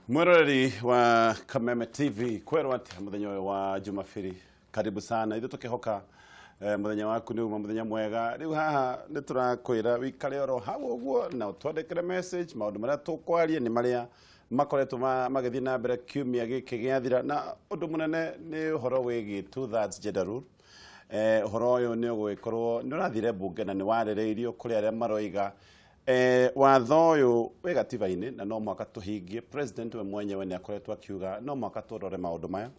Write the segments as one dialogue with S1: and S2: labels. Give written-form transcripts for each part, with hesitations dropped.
S1: Mwiroreri wa Kameme TV kwerwo atia muthenya uyu wa Jumapili, karibu sana. Ithu tukihoka muthenya waku ni uma muthenya mwega. Riu haha ni turakwira wikare oro hau uguo na utwandikire message. Maundu maria tukwaria ni maria makoretwo magithii na mbere kiumia giki giathira, na undu munene ni uhoro wigie 2/3 gender rule. Uhoro uyu ni ugugikorwo ni urathire bunge na ni warereirio kuri aria maroiga watho uyu wi gatiba-ini na no mwaka tuhingie. President we mwenyewe ni akoretwo akiuga no mwaka turore maundu maya.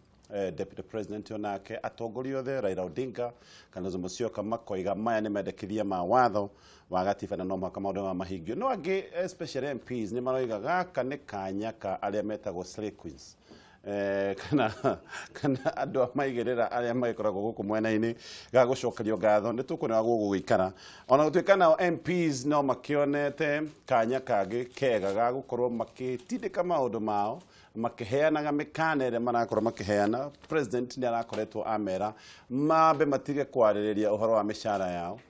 S1: Deputy President onake atongoria othe Raila Odinga, Kalonzo Musyoka makoiga maya ni mendekithia ma watho wa gatiba na no mwaka maundu maya mahingio. No angi especially MPs ni maroiga gaka ni kanya ka aria metagwo slay queens, kana andu a maigirira aria magikoragwo guku mwena-ini ga gucokerio ngatho ni tukuona gugũgĩikara. Ona gũtuĩka nao MPs no makĩonete kanya kangĩ kega ga gũkorwo makĩtindĩka maũndũ mao makiheanaga mĩkana ĩrĩa marakorwo makĩheana. President nĩ arakoretwo amera mambe matige kwarĩrĩria ũhoro wa mĩcara yao.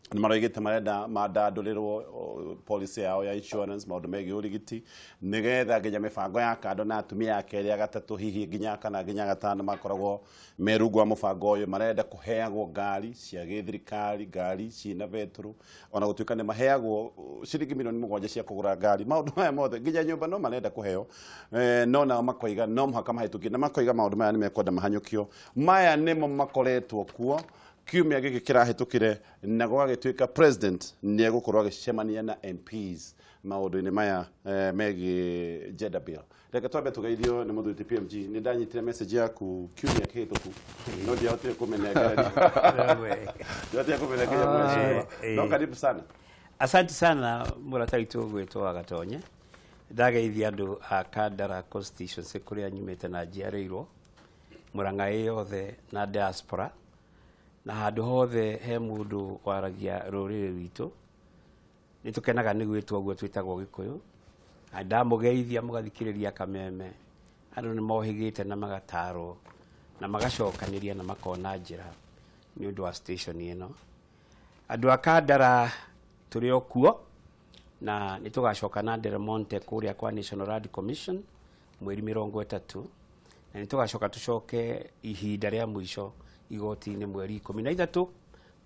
S1: Nĩ maroigĩte marenda mandandũrĩrwo policy yao ya insurance, maũndũ megiĩ ũrigiti, nĩgetha nginya mĩbango ya kando na atumia a kerĩ a gatatũ hihi nginya kana nginya gatano makoragwo me rungu wa mũbango ũyũ. Marenda kũheagwo ngari cia gĩthirikari, ngari ciĩna betũrũ, ona gũtuĩka nĩ maheagwo ciringi milioni 7 cia kũgũra ngari. Maũndũ maya mothe nginya nyũmba no marenda kũheo, no nao makoiga no mũhaka mahĩtũkie, na makoiga maũndũ maya nĩ mekwenda mahanyũkio. Maya nĩmo makoretwo kuo kiumia gĩkĩ kĩrahĩtũkire, na gwagĩtuĩka president nĩ egũkorwo agĩcemania na MPs maũndũ-inĩ maya megiĩ gender bill. Reke twambe tũgeithio nĩ mũthuri PMG. Nĩ ndanyitire message yaku kiumia kĩhĩtũku no ndiahotire kũmĩnengereria. Ndiahotire kũmĩnengereria mheshimiwa. No karibu sana.
S2: Asante sana mũrata witũ gwĩtwo wa Gatonye. Ndageithia andũ a Kandara constituency kũrĩa nyumĩte na njiarĩirwo, Murang'a yothe na diaspora, na handũ hothe he mũndũ waragia rũrĩrĩ rwitũ. Nĩ tũkenaga nĩ gwĩtwo ũguo twĩtagwo Gĩkũyũ. Na ndamũgeithia mũgathikĩrĩria Kameme. Andũ nĩ mohĩgĩte na magatarwo na magacokanĩria na makona njĩra nĩ ũndũ wa station ĩno. Andũ a Kandara tũrĩ o kuo, na nĩ tũgacoka na Del Monte kũrĩa kwa National Land Commission mweri 30, na nĩ tũgacoka tũcoke ihinda rĩa mũico igoti-inĩ mweri 13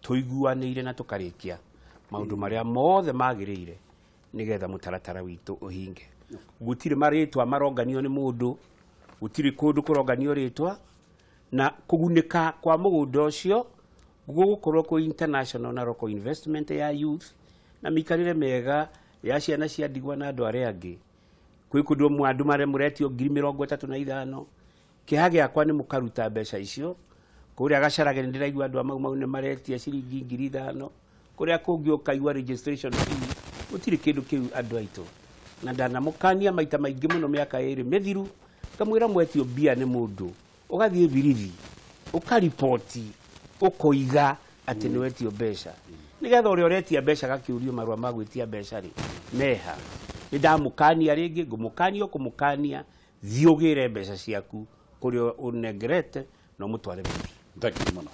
S2: tũiguanĩire na tũkarĩkia maũndũ marĩa mothe magĩrĩire nĩgetha mũtaratara witũ ũhinge. Gũtirĩ marĩtwa maronganio nĩ mũndũ, gũtirĩ kũndũ kũronganio rĩtwa, na kũgunĩka kwa mũgũnda ũcio gũgũkorwo kwĩ international na local investment ya youth na mĩikarĩre mĩega ya ciana cia ndigwa na andũ arĩa angĩ. Kwĩ kũndũ andũ marĩa mũretio 35,000. Kĩeha gĩakwa nĩ mũkaruta mbeca icio. Kũrĩa Gacarage nĩ ndĩraigua andũ a Mau Mau nĩ maretia ciringi 5,000. Kũrĩa kũngĩ ũkaigua registration fee. Gũtirĩ kĩndũ kĩu andũ aitũ. Na ndanamũkania maita maingĩ mũno mĩaka 2 mĩthiru, ngamwĩra mwetio mbia nĩ mũndũ, ũgathiĩ birithi, ũkariboti, ũkoiga atĩ nĩ wetio mbeca. Nĩgetha ũrĩa ũretia mbeca gakĩũrio marũa ma gwĩtia mbeca rĩ, meha. Nĩ ndamũkania rĩngĩ, ngũmũkania ũkũmũkania, thiĩ ũgĩre mbeca ciaku kũrĩa ũnengerete na ũmũtware birithi.
S1: Thank you mũno.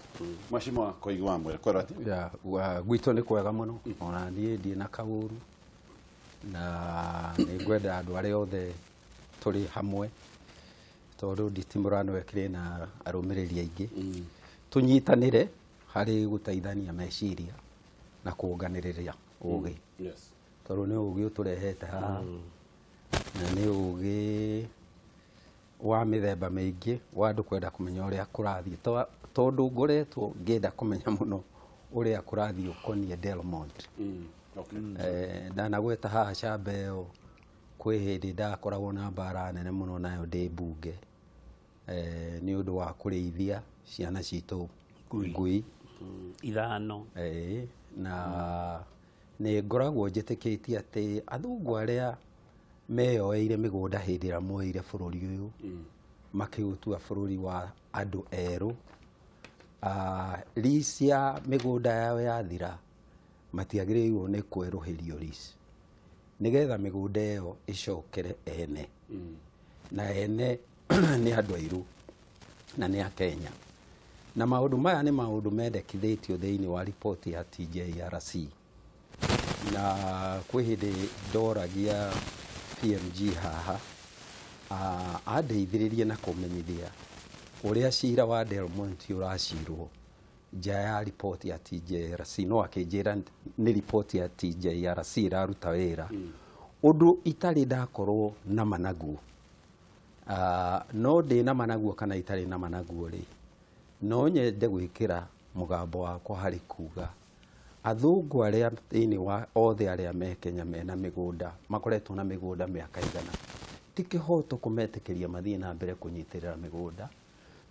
S1: Mheshimiwa Koigi wa Mwere, kwĩrwo atĩa?
S3: Ya, gwitũ nĩ kwega mũno. Ona niĩ ndirĩ na kaũru, na nĩ ngwenda andũ arĩa othe tũrĩ hamwe, tondũ nditimũrano ĩkĩrĩ na arũmĩrĩri aingĩ. Tũnyitanĩre harĩ gũteithania meciria na kuonganĩrĩria ũgĩ. Tondũ nĩ ũgĩ ũtũrehete haha, na nĩ ũgĩ wa mĩthemba mĩingĩ wa andũ kwenda kũmenya ũrĩa kũrathiĩ. Tondũ ngoretwo ngĩenda kũmenya mũno ũrĩa kũrathiĩ ũkoniĩ Del Monte. Ndanagweta haha camba ĩyo kwĩ hĩndĩ ndakoragwo na mbara nene mũno nayo ndĩ mbunge, nĩ ũndũ wa kũrĩithia ciana citũ ngui.
S2: 5.
S3: Na nĩ ngoragwo njĩtĩkĩtie atĩ athũngũ arĩa meyoeire mĩgũnda hĩndĩ ĩrĩa moeire bũrũri ũyũ, makĩũtua bũrũri wa andũ erũ, lease ya mĩgũnda yao yathira, matiagĩrĩirwo nĩ kwerũhĩrio lease nĩgetha mĩgũnda ĩyo ĩcokere ene. Na ene nĩ andũ airũ na nĩ a Kenya. Na maũndũ maya nĩ maũndũ mendekithĩtio thĩinĩ wa riboti ya TJRC. Na kwĩ hĩndĩ ndoragia PMG haha Andeithĩrĩrie na kũmenyithia ũrĩa cira wa Delmonte ũracirwo nja ya ripoti ya TJRC, no akĩnjĩra nĩ ripoti ya TJRC ĩraruta wĩra ũndũ itarĩ ndakorwo na managuo. No ndĩ na managuo kana itarĩ na managuo rĩ, no nyende gwĩkĩra mũgambo wakwa harĩ kuga athũngũ arĩa thĩinĩ wa othe arĩa me Kenya mena mĩgũnda, makoretwo na mĩgũnda mĩaka igana, ti kĩhoto kũmetĩkĩria mathiĩ na mbere kũnyitĩrĩra mĩgũnda,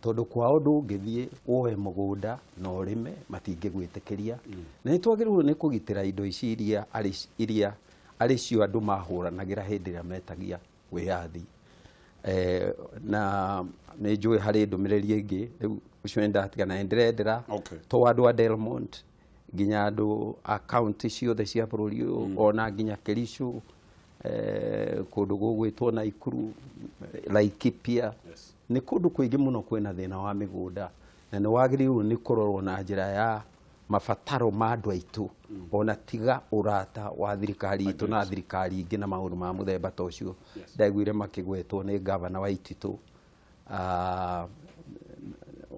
S3: tondũ kwao ndũngĩthiĩ woe mũgũnda na ũrĩme, matingĩgwĩtĩkĩria. Na nĩ twagĩrĩirwo nĩ kũgitĩra indo ici iria arĩ cio andũ mahũranagĩra hĩndĩ ĩrĩa metagia wĩyathi. Na nĩ njũĩ harĩ ndũmĩrĩri ĩngĩ rĩu ũcio nĩ ndatiga na nĩndĩrendera to andũ a Delmont nginya andũ a county ciothe cia bũrũri ũyũ, ona nginya Kericho, kũndũ gũgwĩtwo Naikuru, Laikipia. Nĩ kũndũ kũingĩ mũno kwĩna thĩna wa mĩgũnda, na nĩ wagĩrĩirwo nĩ kũrorwo na njĩra ya mabataro ma andũ aitũ, ona tiga ũrata wa thirikari itũ na thirikari ingĩ na maũndũ ma mũthemba ta ũcio. Ndaiguire makĩgwetwo nĩ gavana wa Ititũ.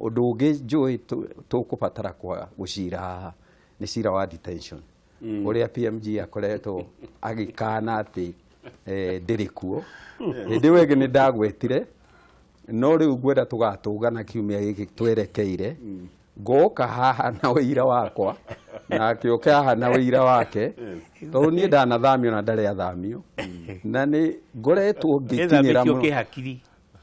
S3: Ũndũ ũngĩ njũĩ tũkũbatara kwa gũcira haha nĩ cira wa detention, ũrĩa PMG akoretwo agĩkana atĩ ndĩrĩ kuo. Hĩndĩ ĩyo ĩngĩ nĩ ndagwetire, no rĩu ngwenda tũgatũngana kiumia gĩkĩ twerekeire, ngoka haha na ũira wakwa na akĩũka haha na ũira wake, tondũ niĩ ndanathamio na ndarĩ athamio, na nĩ ngoretwo ngĩkinyĩra mũno.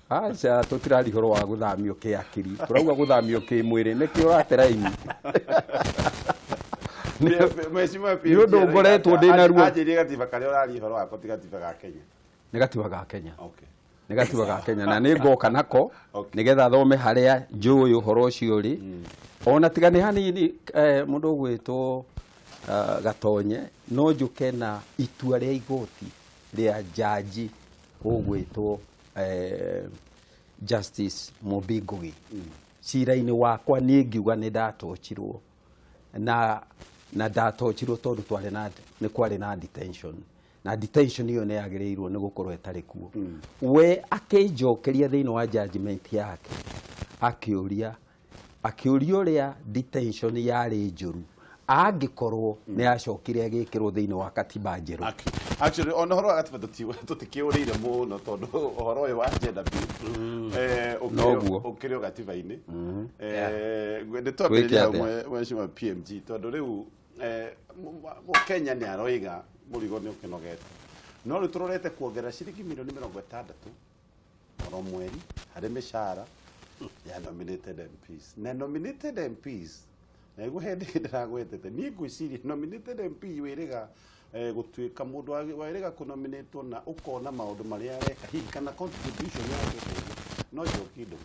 S3: Aca, tũtiraria ũhoro wa gũthamio kĩhakiri, tũrauga gũthamio kĩmwĩrĩ, nĩkĩo ũrate raini. Nĩ ũndũ ngoretwo ndĩ na ruo.
S1: Anjĩrie gatiba karĩa ũraria ũhoro wako ti gatiba ga Kenya.
S3: Nĩ gatiba ga Kenya. Nĩ gatiba ga Kenya, na nĩ ngoka nako nĩgetha thome harĩa njũĩ ũhoro ũcio ũrĩ. Ona tiga nĩ hanini, mũndũ ũgwĩtwo Gatonye, no njũke na itua rĩa igoti rĩa jaji ũgwĩtwo Justice Mumbi Ngugi. Cira-inĩ wakwa niĩ ngiuga nĩ ndatochirwo, na ndatochirwo tondũ twarĩ na nĩ kwarĩ na detention, na detention ĩyo nĩ yagĩrĩirwo nĩ gũkorwo ĩtarĩ kuo. We akĩnjokeria thĩinĩ wa judgment yake, akĩũria ũrĩa detention yarĩ njũru angĩkorwo nĩ yacokire ĩgĩkĩrwo thĩinĩ wa katiba njerũ.
S1: Actually, ona ũhoro wa gatiba tũtikĩũrĩire mũno tondũ ũhoro ũyũ wa gender bill ũkĩrĩ o gatiba-inĩ. Nĩ twambĩrĩria hau mheshimiwa PMG, tondũ rĩu Mũkenya nĩ aroiga mũrigo nĩ ũkĩnogete, no rĩu tũrorete kuongerera ciringi mirioni 60 oro mweri harĩ mĩcara ya nominated MPs. Na nominated MPs na iguo hĩndĩ ndĩragwetete niĩ ngwĩciria nominated MP wĩrĩga gũtuĩka mũndũ wĩrĩga kũnominatwo na ũkona maũndũ marĩa areka hihi kana contribution yake no Njoki Ndung'u.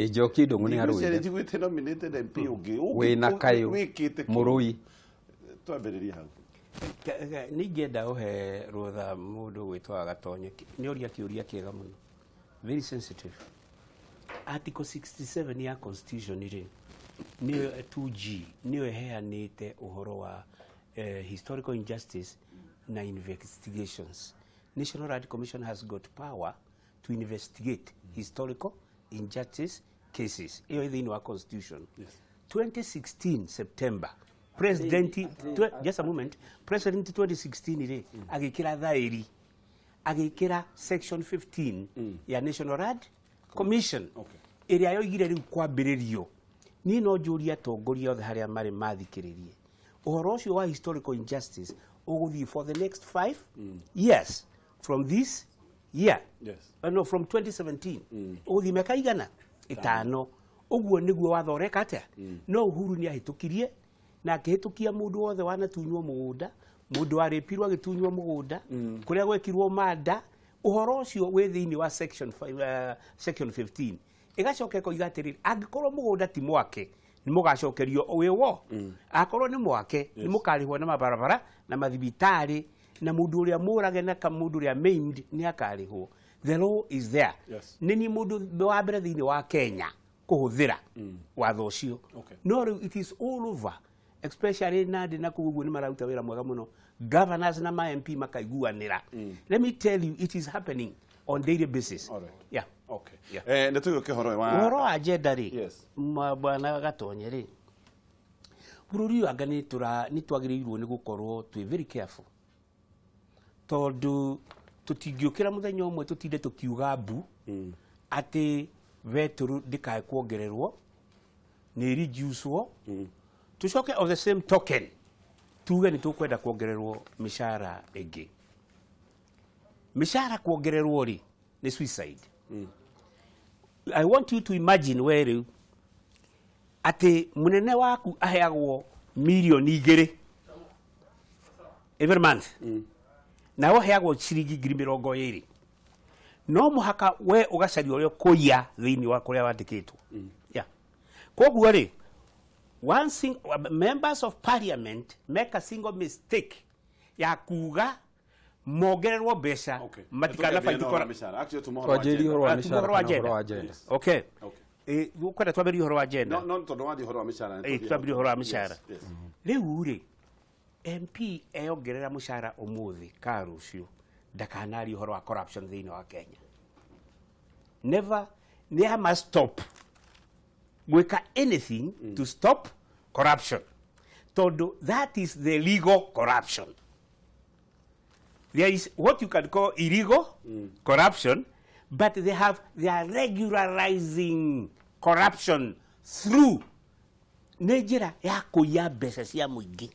S3: Njoki Ndung'u nĩ arũire.
S1: Njiguĩte nominated MP ũngĩ
S3: wĩna kayũ mũrũi.
S1: Twambĩrĩrie hau.
S2: Ningĩenda ũhe rũtha mũndũ ũgwĩtwo Gatonye, nĩ ũria kĩũria kĩega mũno, very sensitive. Article 67 ya Constitution rĩ, nĩyo 2G, nĩyo ĩheanĩte ũhoro wa historical injustice na investigations. National Land Commission has got power to investigate historical injustice cases. Ĩyo ĩ thĩinĩ wa Constitution. 2016 September, President, just a moment, President 2016 rĩ, agĩkĩra thaĩri, agĩkĩra section 15 ya National Land Commission ĩrĩa yoigire rĩu kwambĩrĩrio. Niĩ no njũrie atongoria othe harĩa marĩ mathikĩrĩrie ũhoro ũcio wa historical injustice ũgũthiĩ for the next 5 years from this year. No, from 2017 ũgũthiĩ mĩaka igana ĩtano. Ũguo nĩguo watho ũreka atĩa. No Uhuru nĩ ahĩtũkirie, na akĩhĩtũkia mũndũ wothe wanatunywo mũgũnda, mũndũ warĩpirwo agĩtunywo mũgũnda, kũrĩa gwekirwo manda. Ũhoro ũcio wĩ thĩinĩ wa section section 15. Ĩgacoka ĩkoiga atĩrĩrĩ, angĩkorwo mũgũnda ti mwake nĩ mũgacokerio wĩ wo, akorwo nĩ mwake nĩ mũkarĩhwo na mabarabara na mathibitarĩ, na mũndũ ũrĩa mũrage na mũndũ ũrĩa maimed nĩ akarĩhwo. The law is there. Nĩ niĩ mũndũ wa mbere thĩinĩ wa Kenya kũhũthĩra watho ũcio. No rĩu it is all over. Especially Nandi na kũu ũguo nĩ mararuta wĩra mwega mũno. Governors na ma MP makaiguanĩra. Let me tell you, it is happening on daily basis.
S1: All right.
S2: Yeah.
S1: Okay.
S2: Yeah.
S1: Nĩ tũgĩũke ũhoro wa
S2: Ũhoro wa agenda rĩ,
S1: Yes.
S2: bwana Gatonye rĩ, bũrũri ũyũ anga nĩ twagĩrĩirwo nĩ gũkorwo twĩ very careful, tondũ tũtingĩũkĩra mũthenya ũmwe tũtinde tũkiuga mbu atĩ betũrũ ndĩkae kuongererwo, nĩ reduce-wo, tũcoke on the same token tuge nĩ tũkwenda kuongererwo mĩcara ĩngĩ. Mĩcara kuongererwo rĩ nĩ suicide. I want you to imagine we rĩu atĩ mũnene waku aheagwo mirioni 2 every month, nawe aheagwo ciringi 20,000. No mũhaka we ũgacaria ũrĩa ũkũiya thĩinĩ wa kũrĩa wandĩkĩtwo. Yeah. Koguo rĩ, one thing, members of parliament make a single mistake ya kuga mongererwo mbeca
S1: Okay.
S2: matikana fight
S1: Actually, tuma ũhoro wa
S3: Twanjĩrĩrie
S1: agenda.
S3: ũhoro wa
S2: Ah, tuma ũhoro wa
S3: mĩcara kana ũhoro wa
S2: agenda.
S3: agenda.
S1: Yes.
S2: Okay.
S1: Okay.
S2: Ũkwenda twambĩrĩrie ũhoro wa agenda?
S1: No, tondũ wathiĩ ũhoro wa mĩcara nĩ tũthiĩ
S2: Twambĩrĩrie ũhoro wa mĩcara.
S1: Yes, yes.
S2: Rĩu rĩ, MP eyongerera mũcara ũmũthĩ ka rũciũ ndakanarie ũhoro wa corruption thĩinĩ wa Kenya. Never, nĩ ama stop gwĩka anything to stop corruption, tondũ that is the legal corruption. There is what you can call illegal corruption, but they are regularizing corruption through nĩ njĩra ya kũiya mbeca cia mũingĩ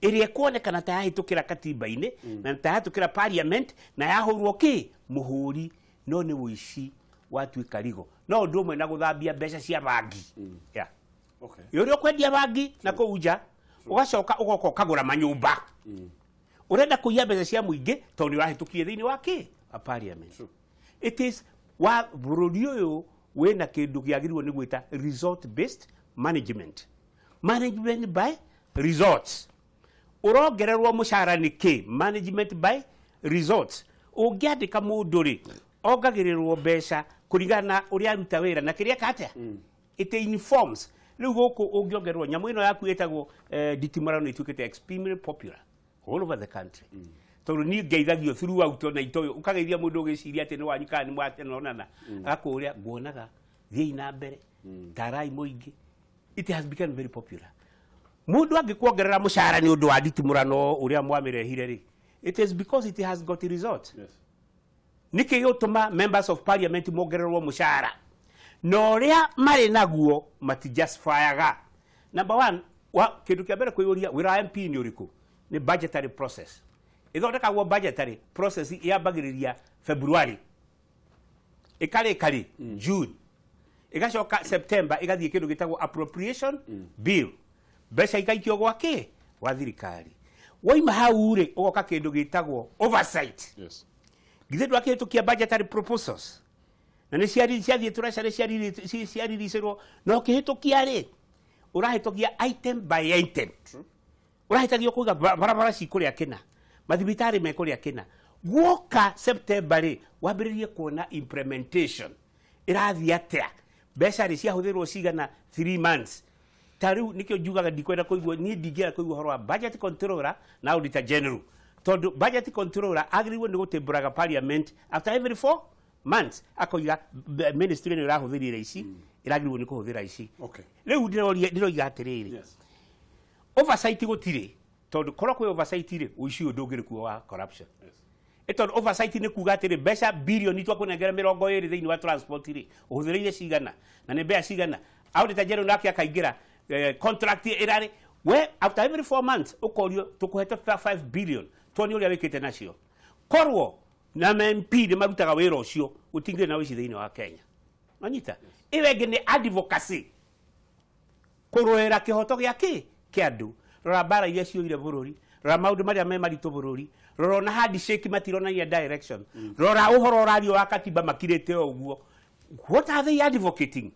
S2: ĩrĩa ĩkuonekana ta yahĩtũkĩra katiba-inĩ na ta yahĩtũkĩra parliament na yahũrwo kĩ mũhũri, no nĩ ũici watuĩka rigo. No ũndũ ũmwe na gũthambia mbeca cia bangi. Yeah.
S1: Okay.
S2: Ũrĩa ũkwendia bangi na kũu nja, ũgacoka ũgoka ũkagũra manyũmba. Ũrenda kũiya mbeca cia mũingĩ tondũ nĩ ũrahĩtũkire thĩinĩ wa kĩ wa parliament. It is wa bũrũri ũyũ wĩna kĩndũ kĩagĩrĩirwo nĩ gwĩta result based management, management by results. Ũrongererwo mũcara nĩ kĩ? Management by results. Ũngĩandĩka mũndũ rĩ, ongagĩrĩrwo mbeca kũringana na ũrĩa aruta wĩra na kĩrĩa eka atĩa. It informs. Rĩu gũkũ ũngĩongererwo nyamũ ĩno yaku ĩtagwo nditimũrano nĩ ĩtuĩkĩte extremely popular all over the country. Tondũ niĩ ngeithagio throughout ona itoyo, ũkageithia mũndũ ũgĩciria atĩ nĩ wanyu kana nĩ mwatenonana, agakũria nguonaga thiĩi na mbere, tarai mũingĩ. It has become very popular. Mũndũ angĩkuongerera mũcara nĩ ũndũ wa nditimũrano ũrĩa mwamĩrehire rĩ, it is because it has got a result.
S1: Yes.
S2: Nĩkĩ gĩgũtũma members of parliament mongererwo mũcara na ũrĩa marĩ naguo matijustifyaga? Number one, kĩndũ kĩa mbere kwĩyũria wĩra wa MP nĩ ũrĩkũ? Nĩ budgetary process. Ĩthondekagwo budgetary process yambagĩrĩria February, ĩkarĩka rĩ June, ĩgacoka September ĩgathiĩ kĩndũ gĩtagwo appropriation bill, mbeca ikaikio gwa kĩ gwa thirikari. Waima hau rĩ, ũgoka kĩndũ gĩtagwo oversight.
S1: Yes.
S2: Githĩ ndwakĩhĩtũkia budgetary proposals na nĩ ciathiĩ treasury ciariricĩrwo, na ũkĩhĩtũkia rĩ, ũrahĩtũkia item by item. Ũrahĩtagio kuiga barabara cikũrĩa kĩna, mathibitarĩ mekũrĩa kĩna. Guoka September rĩ, wambĩrĩrie kuona implementation ĩrathiĩ atĩa, mbeca rĩ ciahũthĩrwo cigana 3 months. Ta rĩu nĩkĩo njugaga ndikwenda kũigua, niĩ ndingĩenda kũigua ũhoro wa budget controller na auditor general, tondũ budget controller agĩrĩirwo nĩ gũtĩmbũraga parliament after every 4 months, akoiga ministry nĩ ĩrahũthĩrire ici, ĩragĩrĩirwo nĩ kũhũthĩra ici.
S1: Okay.
S2: Rĩu ndĩroiga atĩrĩrĩ,
S1: Yes.
S2: oversight gũtirĩ, tondũ korwo kwĩ oversight rĩ, ũici ũyũ ndũngĩrĩ kuo wa corruption.
S1: Yes.
S2: Tondũ oversight nĩ kuga atĩrĩ, mbeca bilioni twakũnengera 20 thĩinĩ wa transport rĩ, ũhũthĩrĩire cigana na nĩ mbeca cigana. Auditor general nake akaingĩra, contract ĩrarĩ we after every 4 months ũkorio tũkũhete 5 billion tuone ũrĩa wĩkĩte nacio. Korwo na MP nĩ marutaga wĩra ũcio, gũtingĩrĩ na ũici thĩinĩ wa Kenya. Wanyita? Ĩyo ĩngĩ nĩ advocacy, kũrũĩra kĩhoto gĩa kĩ kĩa andũ. Rora mbara iria ciũire bũrũri, rora maũndũ marĩa me maritũ bũrũri, rora ona handshake matironania direction, rora ũhoro ũrario wa katiba makirĩte o ũguo. What are they advocating?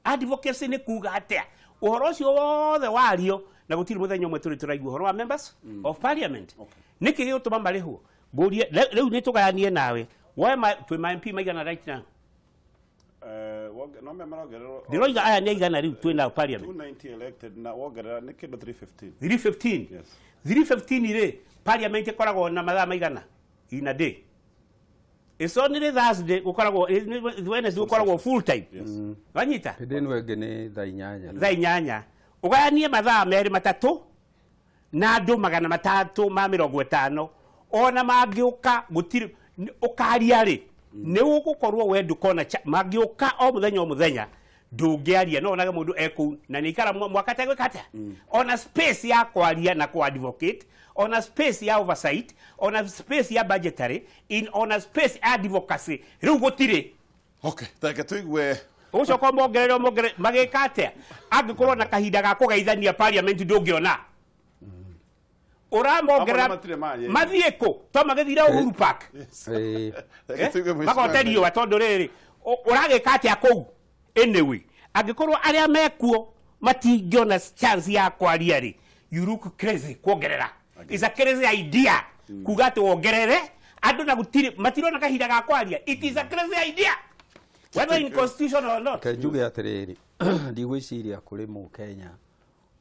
S2: Advocacy nĩ kuga atĩa? Ũhoro ũcio wothe wario na gũtirĩ mũthenya ũmwe tũrĩ tũraigua ũhoro wa members of parliament.
S1: Okay.
S2: Nĩkĩ gĩgũtũma marĩhwo? Ngũrie rĩu nĩ tũgayanie nawe. Woe twĩ ma MP maigana right now?
S1: No me marongererwo.
S2: Ndiroiga aya nĩ aigana rĩu twĩ nao parliament?
S1: 290 elected na wongerera nĩ kĩndũ 315.
S2: 315.
S1: Yes.
S2: 315 rĩ, parliament ĩkoragwo na mathaa maigana in a day? It's only Thursday gũkoragwo, Wednesday gũkoragwo full time.
S1: Yes.
S2: Wanyita?
S3: Hĩndĩ ĩno ĩngĩ nĩ thaa 8.
S2: Thaa 8 ũgayanie mathaa merĩ matatũ na andũ 350 ona mangĩũka gũtirĩ ũkaria rĩ, nĩ ũgũkorwo we ndũkona mangĩũka o mũthenya o mũthenya ndũngĩaria, no onage mũndũ ekũu na nĩ ikara mwaka tegwĩka atĩa, ona space ya kwaria na ku advocate, ona space ya oversight, ona space ya budgetary in, ona space ya advocacy rĩu gũtirĩ.
S1: Okay, reke tũigue.
S2: Ũcoka ũmongerere ũmongerere magĩka atĩa angĩkorwo na kahinda ga kũgeithania parliament ndũngĩona ũramongerera.
S1: Amwe matirĩ maria.
S2: Mathiĩ kũ to magĩthire Uhuru Park?
S3: Ĩĩ.
S1: Reke tũigue mheshimiwa.
S2: Magote riũa tondũ rĩrĩ ũragĩka atĩa kũu? Anyway, angĩkorwo arĩa mekuo matingĩona chance ya kwaria rĩ, you look crazy kuongerera. It's a crazy idea kuga atĩ wongerere andũ na gũtirĩ matirona kahinda ga kwaria. It is a crazy idea whether in constitution or not.
S3: Reke njuge atĩrĩrĩ, ndigwĩciria kũrĩ mũkenya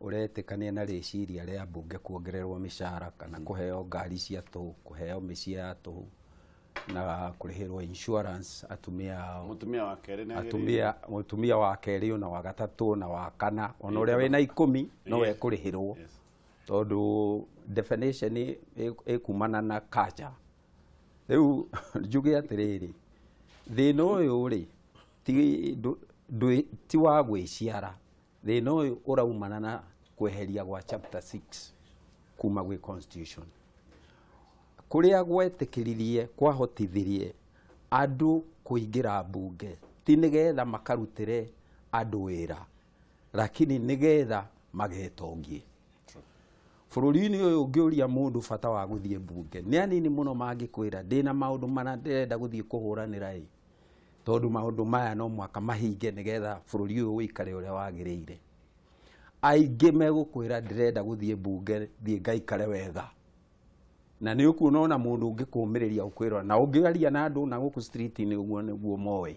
S3: ũretĩkania na rĩciria rĩa mbunge kuongererwo mĩcara kana kũheo ngari cia tũhũ, kũheo mĩciĩ ya tũhũ na kũrĩhĩrwo insurance atumia ao.
S1: Mũtumia wa kerĩ nĩ agĩrĩire.
S3: Atumia, mũtumia wa kerĩ ona wa gatatũ na wa kana ona ũrĩa wĩna 10 no ekũrĩhĩrwo.
S1: Yes.
S3: Tondũ definition ĩkumana na culture. Rĩu njuge atĩrĩrĩ, thĩna ũyũ rĩ ti wa gwĩciara, thĩna ũyũ ũraumana na kweheria gwa chapter 6 kuma gwĩ constitution kũrĩa gwetĩkĩririe kwahotithirie andũ kũingĩra mbunge ti nĩgetha makarutĩre andũ wĩra, lakini nĩgetha magetongie bũrũri-inĩ ũyũ. Ũngĩũria mũndũ bata wa gũthiĩ mbunge, nĩ anini mũno mangĩkwĩra ndĩna maũndũ mana ndĩrenda gũthiĩ kũhũranĩra ĩ, tondũ maũndũ maya no mũhaka mahinge nĩgetha bũrũri ũyũ ũikare ũrĩa wagĩrĩire. Aingĩ megũkwĩra ndĩrenda gũthiĩ mbunge thiĩ ngaikare wega, na nĩ ũkuona ona mũndũ ũngĩkũmĩrĩria ũkwĩrora na ũngĩaria na andũ na gũkũ street-inĩ ũguo nĩguo moĩ.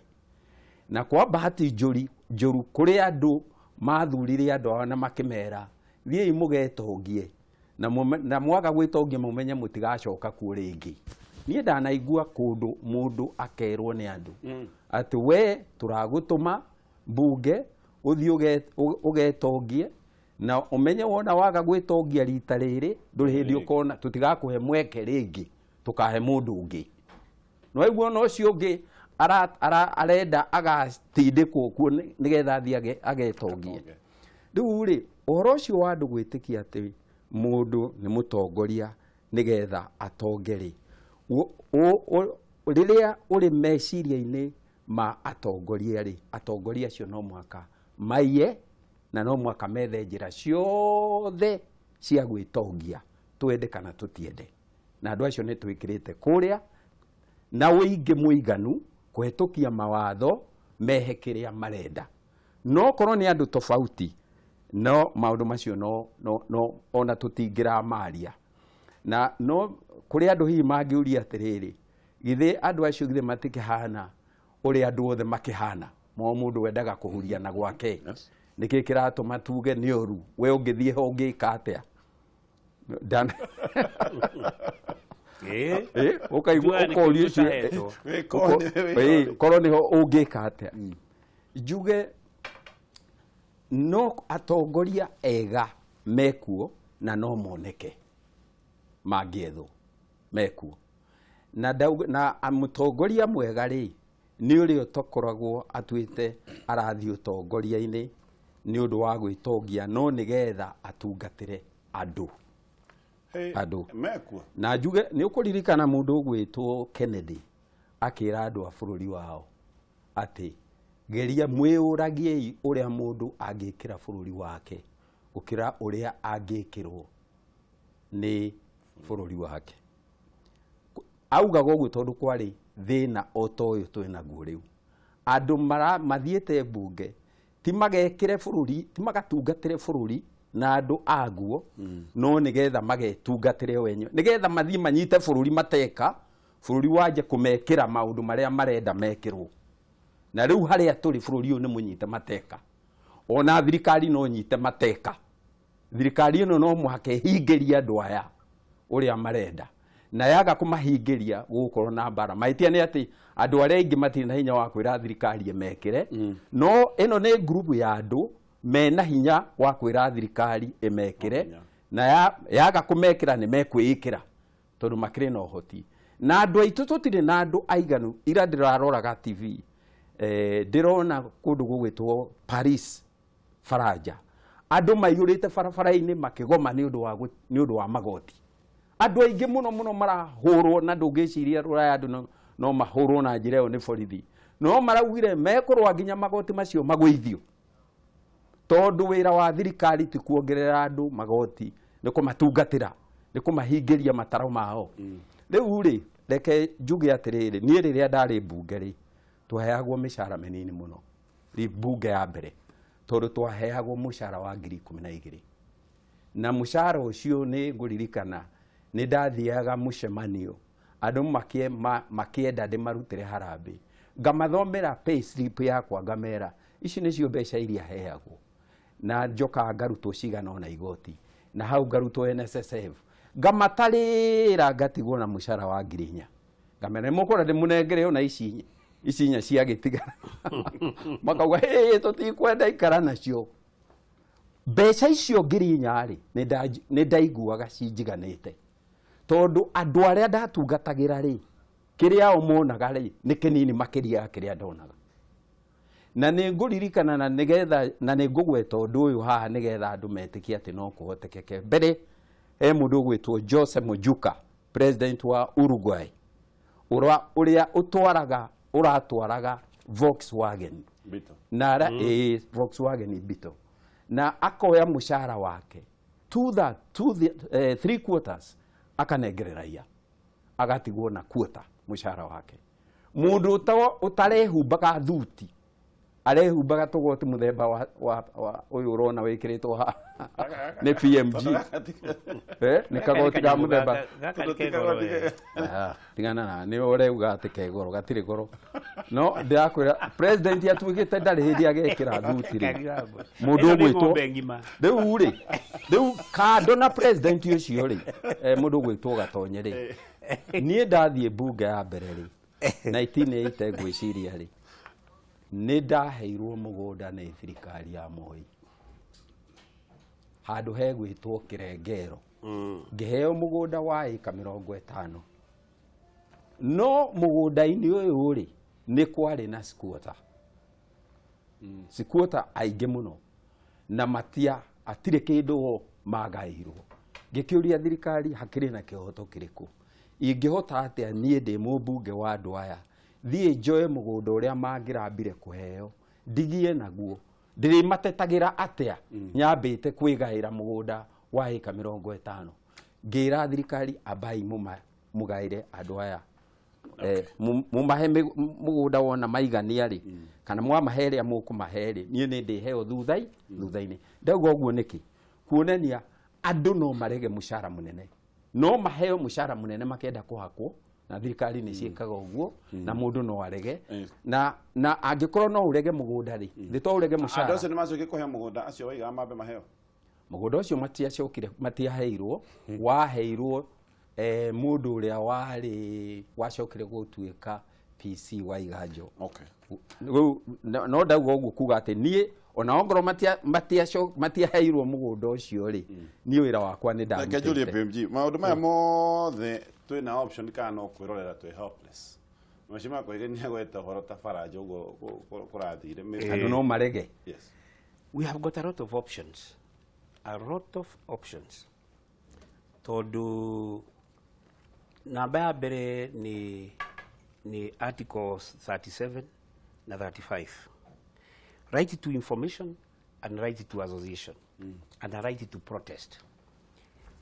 S3: Na kwa bahati njũru kũrĩ andũ mathurire andũ ao na makĩmera thiĩi mũgetongie, na mwaga gwĩtongia mũmenye mũtigacoka kuo rĩngĩ. Niĩ ndanaigua kũndũ mũndũ akerwo nĩ andũ atĩ we tũragũtũma mbunge ũthiĩ ũgetongie na ũmenye wona waga gwĩtongia rita rĩrĩ ndũrĩ hĩndĩ ũkona, tũtigakũhe mweke rĩngĩ, tũkahe mũndũ ũngĩ. No waigua ona ũcio ũngĩ arenda agatindĩkwo kuo nĩgetha athiĩ agetongie. Rĩu rĩ, ũhoro ũcio wa andũ gwĩtĩkia atĩ mũndũ nĩ mũtongoria nĩgetha atonge rĩ, rĩrĩa ũrĩ meciria-inĩ ma atongoria rĩ, atongoria acio no mũhaka maiye na no mũhaka methe njĩra ciothe cia gwĩtongia, twende kana tũtiende. Na andũ acio nĩ twĩkĩrĩte kũrĩa na ũingĩ mũiganu kũhetũkia mawatho mehe kĩrĩa marenda. No korwo nĩ andũ tofauti, no maũndũ macio no ona tũtingĩramaria. Na no kũrĩ andũ hihi mangĩũria atĩrĩrĩ, githĩ andũ acio githĩ matikĩhana ũrĩa andũ othe makĩhana? Mo mũndũ wendaga kũhuria na gwake.
S1: Yes.
S3: Nĩkĩ kĩratũma tuge nĩ ũru? We ũngĩthiĩ ho ũngĩka atĩa? Ũkaigua
S2: Tugaga nĩ
S3: ũkoria
S2: kĩndũ
S3: ũcio,
S2: ũtahetwo.
S3: Korwo nĩho ũngĩka atĩa? Njuge no atongoria ega mekuo na no moneke mangĩethwo mekuo. Na mũtongoria mwega rĩ nĩ ũrĩa ũtakoragwo atuĩte arathiĩ ũtongoria-inĩ nĩ ũndũ wa gwĩtongia, no nĩgetha atungatĩre andũ. Andũ.
S1: Mekuo.
S3: Na njuge nĩ ũkũririkana mũndũ ũgwĩtwo Kennedy akĩra andũ a bũrũri wao atĩ geria mwĩũragiei ũrĩa mũndũ angĩkĩra bũrũri wake gũkĩra ũrĩa angĩkĩrwo nĩ bũrũri wake. Augaga ũguo tondũ kwarĩ thĩna o ta ũyũ twĩnaguo rĩu. Andũ mathiĩte mbunge ti magekĩre bũrũri, ti magatungatĩre bũrũri na andũ aguo, no nĩgetha magetungatĩre o enyewe, nĩgetha mathiĩ manyite bũrũri mateka, bũrũri wanje kũmekĩra maũndũ marĩa marenda mekĩrwo. Na rĩu harĩa tũrĩ bũrũri ũyũ nĩ mũnyite mateka. Ona thirikari no nyite mateka. Thirikari ĩno no mũhaka ĩhingĩrie andũ aya ũrĩa marenda. Na yaga kũmahingĩria gũgũkorwo na mbara. Mahĩtia nĩ atĩ andũ arĩa aingĩ matirĩ na hinya wa kwĩra thirikari ĩmekĩre. No ĩno nĩ ngurubu ya andũ mena hinya wa kwĩra thirikari ĩmekĩre. Na yaga kũmekĩra nĩ mekwĩĩkĩra tondũ makĩrĩ na ũhoti. Na andũ aitũ tũtirĩ na andũ aiganu. Ira ndĩraroraga TV, ndĩrona kũndũ gũgwĩtwo Paris, Faranja. Andũ maiyũrĩte barabara-inĩ makĩgoma nĩ ũndũ wa magoti. Andũ aingĩ mũno mũno marahũrwo na ndũngĩciria Rũraya andũ no mahũrwo na njĩra ĩyo nĩ borithi. No maraugire mekũrũa nginya magoti macio magũithio. Tondũ wĩra wa thirikari ti kuongerera andũ magoti, nĩ kũmatungatĩra, nĩ kũmahingĩria mataro mao. Rĩu rĩ, reke njuge atĩrĩrĩ, niĩ rĩrĩa ndarĩ mbunge rĩ, twaheagwo mĩcara mĩnini mũno. Mbunge ya mbere, tondũ twaheagwo mũcara wa 12,000. Na mũcara ũcio nĩ ngũririkana nĩ ndathiaga mũcemanio, andũ makĩenda ndĩmarutĩre harambee. Ngamathomera pay slip yakwa ngamera, ici nĩcio mbeca iria heagwo. Na njokaga ngarutwo cigana ona igoti, na hau ngarutwo NSSF. Ngamatarĩra ngatigwo na mũcara wa 4,000. Ngamera nĩmũkwenda ndĩmũnengere ona ici inya ciagĩtigara. Makauga hĩ tũtikwenda ikara nacio. Mbeca icio 4,000 rĩ, nĩ ndaiguaga cinjiganĩte. Tondũ andũ arĩa ndatungatagĩra rĩ, kĩrĩa o monaga rĩ, nĩ kĩnini makĩria ya kĩrĩa ndonaga. Na nĩ ngũririkana na nĩgetha na nĩ ngũgweta ũndũ ũyũ haha nĩgetha andũ metĩkie atĩ no kũhotekeke. Mbere he mũndũ ũgwĩtwo Jose Mujica, president wa Uruguay, ũrĩa ũratwaraga Volkswagen.
S1: Beetle.
S3: Na Volkswagen Beetle. Na akoya mũcara wake 3 quarters akanengere raia. Agatigwo na quarter mũcara wake. Mũndũ ũtarehumbaga thuti, arehumbaga tũgoti mũthemba wa ũyũ ũrona wĩkĩrĩtwo haha nĩ PMG. Nĩ kagoti ka mũthemba. Tigana na nĩ ũrauga atĩ ke goro, gatirĩ goro. No ndĩrakwĩra president atuĩkĩte ndarĩ hĩndĩ agekĩra thuti rĩ. Mũndũ ũgwĩtwo rĩu rĩ, rĩu kando na president ũcio rĩ, mũndũ ũgwĩtwo Gatonye rĩ. Niĩ ndathiĩ mbunge ya mbere rĩ, 1980 ngwĩciria rĩ, nĩ ndaheirwo mũgũnda nĩ thirikari ya Moi. Handũ hegwĩtwo Kĩrengero. Ngĩheo mũgũnda wa ĩka 50. No mũgũnda-inĩ ũyũ rĩ, nĩ kwarĩ na squatter. Squatter aingĩ mũno. Na matia atirĩ kĩndũ o magaĩirwo. Ngĩkĩũria thirikari hakĩrĩ na kĩhoto kĩrĩkũ. Ingĩhota atĩa niĩ ndĩ mũmbunge wa andũ aya, thiĩ njoe mũgũnda ũrĩa mangĩrambire kũheo, ndigie naguo. Ndĩrĩmatetagĩra atĩa nyambĩte kwĩgaĩra mũgũnda wa ĩka 50. Ngĩra thirikari ambai mũgaĩre andũ aya. Mũmahe mũgũnda wona maigania rĩ, kana mwamahe ĩrĩa mũkũmahe rĩ, niĩ nĩ ndĩheo thutha-inĩ. Ndauga ũguo nĩkĩ? Kuonania andũ no marege mũcara mũnene. No maheo mũcara mũnene makenda kũhakwo, na thirikari nĩ ciĩkaga ũguo, na mũndũ no arege. Na angĩkorwo no ũrege mũgũnda rĩ, thĩ to ũrege mũcara.
S1: Andũ acio nĩ macokire kũheo mũgũnda acio waigaga mambe maheo?
S3: Mũgũnda ũcio matiacokire, matiaheirwo, waheirwo mũndũ ũrĩa warĩ wacokire gũtuĩka PC wa Iganjo. No ndauga ũguo kuga atĩ niĩ ona ongorwo matiaheirwo mũgũnda ũcio rĩ, niĩ wĩra wakwa nĩ
S1: Reke njurie
S3: ndarutĩte.
S1: PMG, maũndũ maya mothe twĩna option kana no kwĩrorera twĩ helpless. Mheshimiwa Koigi nĩ agweta ũhoro ta Faranja ũguo kũrathire.
S3: Andũ no marege.
S1: Yes.
S2: We have got a lot of options. A lot of options. Tondũ namba ya mbere ni articles 37 na 35. Right to information and right to association and a right to protest.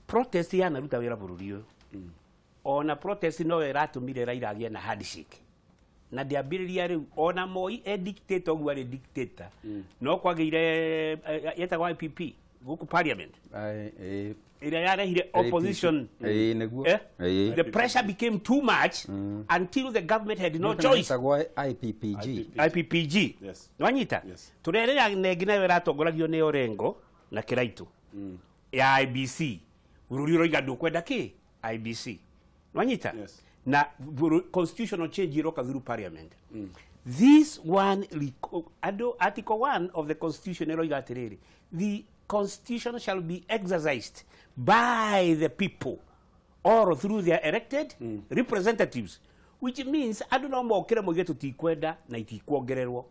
S2: Protest yanaruta wĩra bũrũri ũyũ. Ona protest no ĩratũmire Raila agĩe na handshake. Na ndĩambĩrĩria rĩu ona Moi e dictator ũguo arĩ dictator. No kwagĩire yetagwo IPP Guku parliament ĩrĩa yarehire opposition.
S3: Nĩguo.
S2: The pressure became too much until the government had no choice.
S3: IPPG.
S2: IPPG.
S1: Yes.
S2: Nwanyita?
S1: Yes.
S2: Turerera nengi nayo ĩratongoragio nĩ Orengo na Kiraitu ya IBC. Bũrũri ũroiga ndũkwenda kĩ? IBC. Nwanyita?
S1: Yes.
S2: Na constitutional change iroka through parliament. This one, Article 1 of the constitution ĩroiga atĩrĩrĩ, the constitution shall be exercised by the people or through their elected representatives, which means andũ no mokĩre moige tũtikwenda na itikuongererwo,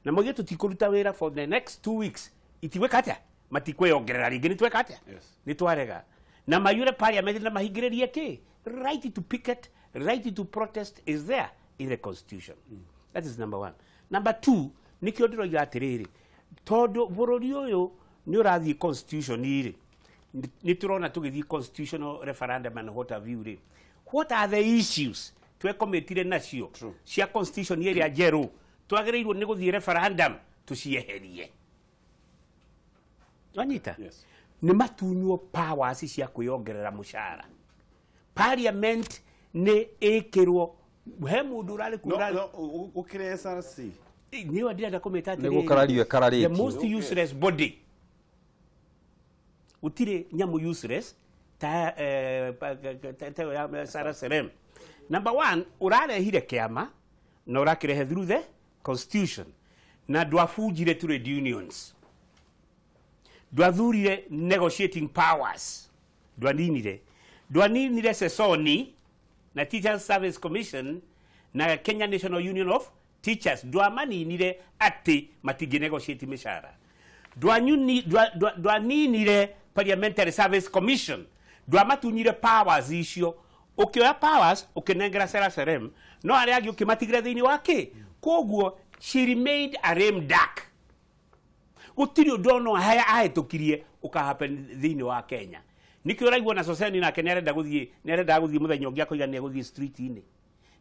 S2: na moige tũtikũruta wĩra for the next 2 weeks, itigwĩka atĩa, matikwĩongerera rĩngĩ, nĩtweka atĩa?
S1: Yes.
S2: Nĩtwarega na mayure parliament na mahingĩrĩrie kĩ? Right to picket, right to protest is there in the constitution. That is number one. Number two, nĩkĩo ndĩroiga atĩrĩrĩ, tondũ bũrũri ũyũ nĩ ũrathiĩ constitution rĩ, nĩ tũrona tũgĩthiĩ constitutional referendum and what have you rĩ, what are the issues twekomitire nacio cia constitution ĩrĩa njerũ twagĩrĩirwo nĩ gũthiĩ referendum tũcieherie? Wanyita?
S1: Yes.
S2: Nĩ matunywo powers cia kwĩongerera mũcara. Parliament nĩ ĩkĩrwo he mũndũ ũrarĩ
S1: No,
S2: kura
S1: no, gũkĩrĩ SRC.
S2: Nĩyo ndĩrenda kũmĩta
S3: Nĩ gũkarario ĩkararĩtio.
S2: the most useless body. Gũtirĩ nyamũ useless ta ya Sarah Serem. Number one, ũrarehire kĩama na ũrakĩrehe through the constitution, na ndwabunjire trade unions, ndwathurire negotiating powers, ndwaninire Sesoni na Teachers Service Commission na Kenya National Union of Teachers, ndwamaninire atĩ matingĩ negotiate mĩcara, ndwaninire Parliamentary Service Commission, ndwamatunyire powers icio, ũkĩoya powers ũkĩnengera Sarah Serem, no arĩa angĩ ũkĩmatigĩra thĩinĩ wa kĩ? Koguo she remained a lame duck. Gũtirĩ ũndũ ona ahĩtũkirie ũkahappen thĩinĩ wa Kenya. Nĩkĩo ũraigua na Soseni nake nĩarenda gũthiĩ, nĩarendaga gũthiĩ mũthenya ũngĩ akoiga nĩegũthiĩ street-inĩ.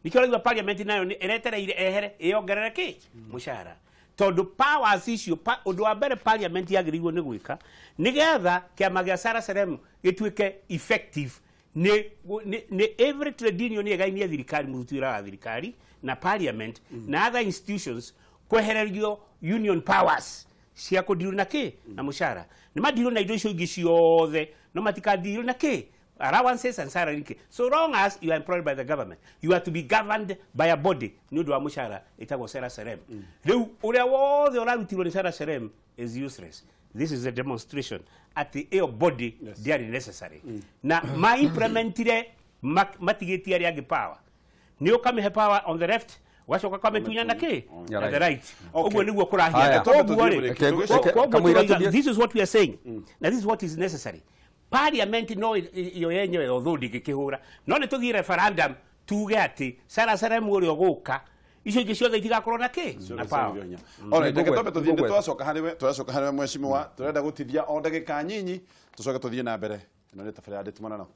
S2: Nĩkĩo ũraigua parliament nayo ĩretereire ehere ĩyongerere kĩ? Mũcara. Tondũ powers icio, ũndũ wa mbere parliament yagĩrĩirwo nĩ gwĩka nĩgetha kĩama gĩa Sarah Serem gĩtuĩke effective nĩ every trade union ĩgainie thirikari, mũruti wĩra wa thirikari na parliament na other institutions kwehererio union powers cia kũndirwo na kĩ? Na mũcara. Nĩ mandirwo na indo icio ingĩ ciothe, no matikandirwo na kĩ? Allowances and salary kĩ. So long as you are employed by the government, you are to be governed by a body nĩ ũndũ wa mũcara ĩtagwo Sarah Serem. Rĩu ũrĩa wothe ũrarutirwo nĩ Sarah Serem is useless. This is a demonstration atĩ ĩyo body ndiarĩ necessary. Na ma implementire matigĩtie arĩa angĩ power. Nĩ ũkamĩhe power on the left, ũgacoka ũkamĩtunya na kĩ? Na the right. Ũguo nĩguo kũrahiana. Koguo rĩ, this is what we are saying. Na this is what is necessary. Parliament no yo yenyewe although ndingĩkĩhũra, no nĩ tũthiĩ referendum tuge atĩ Sarah Serem ũrĩa ũgũka icio ingĩ ciothe itigakorwo na kĩ? Na power.
S1: Alright, reke twambe tũthiĩ, nĩ twacoka harĩ we mheshimiwa, tũrenda gũtithia o ndagĩka nyinyi tũcoke tũthiĩ na mbere. Ĩno nĩ tabarĩra ya Ndĩtũmanano.